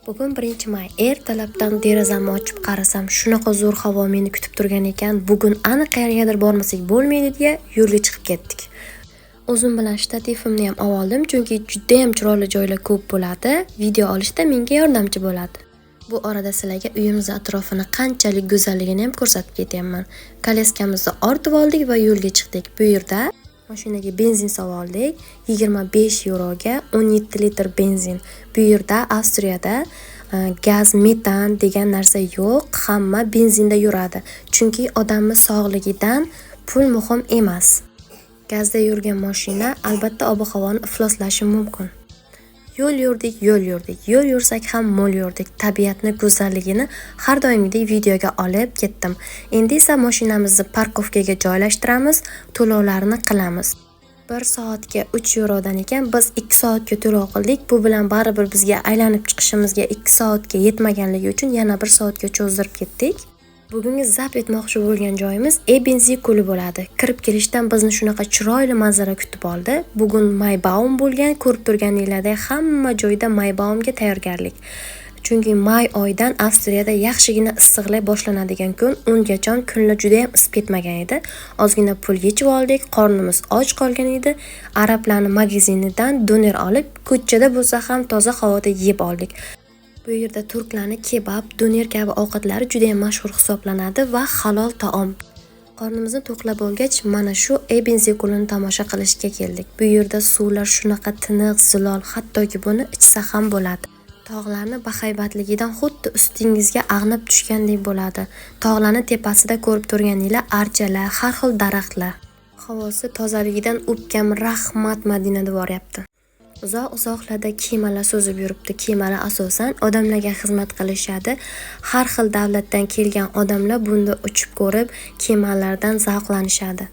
Bugun 1-may. Ertalabdan derazamni ochib qarasam, shunaqa zo'r havo meni kutib turgan ekan. Bugun aniq qayergadir bormasak bo'lmaydi deya yo'lga chiqib ketdik. O'zim bilan shtativimni ham oldim, chunki juda ham chiroyli joylar ko'p bo'ladi. Video olishda menga yordamchi bo'ladi. Bu orada sizlarga uyimiz atrofini qanchalik go'zalligini ham ko'rsatib ketyapman. Коляска mizni ortib oldik va yo'lga chiqdik. Bu yerda mashinaga benzin solib oldik. 25 yevroga 17 litr benzin. Bu yerda, Avstriyada gaz, metan degan narsa yo'q. Hamma benzinda yuradi. Chunki odamni sog'ligidan pul muhim emas. Gazda yurgan mashina albatta ob-havoni ifloslashi mumkin. Yo'l yurdik, yo'l yurdik. Yo'l yursak ham mo'l yurdik. Tabiatni go'zalligini har doimgidek videoga olib ketdim. Endi esa mashinamizni парковка ga joylashtiramiz, to'lovlarni qilamiz. 1 soatga 3 yevrodan ekan, biz 2 soatga to'lov qildik. Bu bilan baribir bizga aylanib chiqishimizga 2 soatga yetmaganligi uchun yana 1 soatga cho'zdirib ketdik. Bugungi zabt etmoqchi bo'lgan joyimiz Ebensee ko'li bo'ladi. Kirib kelishdan bizni shunaqa chiroyli manzara kutib oldi. Bugun Maibaum bo'lgan, ko'rib turganinglardek hamma joyda Maibaumga tayyorgarlik. Chunki may oyidan Avstriyada yaxshigina issiqlik boshlanadigan kun, ungacha kunlar juda ham isib ketmagan edi. Ozgina pul yechib oldik, qornimiz och qolgan edi. Arablarning magazinidan doner olib, ko'chada bo'lsa ham toza havoda yeb oldik. Bu yerda turklarni kebab, doner kabi ovqatlari juda ham mashhur hisoblanadi va halol taom. Qornimizni to'qlab olgach, mana shu Ebensee ko'lini tomosha qilishga keldik. Bu yerda suvlar shunaqa tiniq, zilol, hattoki buni ichsa ham bo'ladi. Tog'larni bahaybatligidan xuddi ustingizga ag'nab tushgandek bo'ladi. Tog'larni tepasida ko'rib turganinglar archalar, har xil daraxtlar. Havosi tozaligidan o'pkam "Rahmat, Madina" devoryapti. Uzoq-uzoqlarda kemalar suzib yuribdi. Kemalar asosan odamlarga xizmat qilishadi. Har xil davlatdan kelgan odamlar bunda uchib ko'rib, kemalardan zavqlanishadi.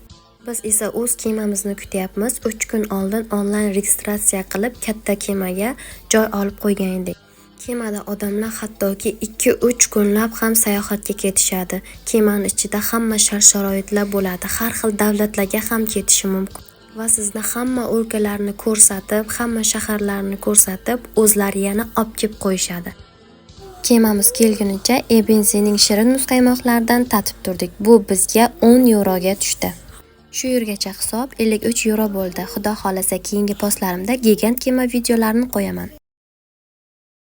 Biz esa o'z kemamizni kutyapmiz. 3 kun oldin onlayn registratsiya qilib, katta kemaga joy olib qo'ygan edik. Kemada odamlar hattoki 2-3 kunlab ham sayohatga ketishadi. Kemani ichida hamma shart-sharoitlar bo'ladi. Har xil davlatlarga ham ketishi mumkin. Va sizni hamma o'lkalarni ko'rsatib, hamma shaharlarni ko'rsatib, o'zlari yana olib kelib qo'yishadi. Kemamiz kelgunicha Ebenseening shirin muzqaymoqlaridan tatib turdik. Bu bizga 10 yevroga tushdi. Shu yergacha hisob 53 yevro bo'ldi. Xudo xolasa, keyingi postlarimda gigant kema videolarini qo'yaman.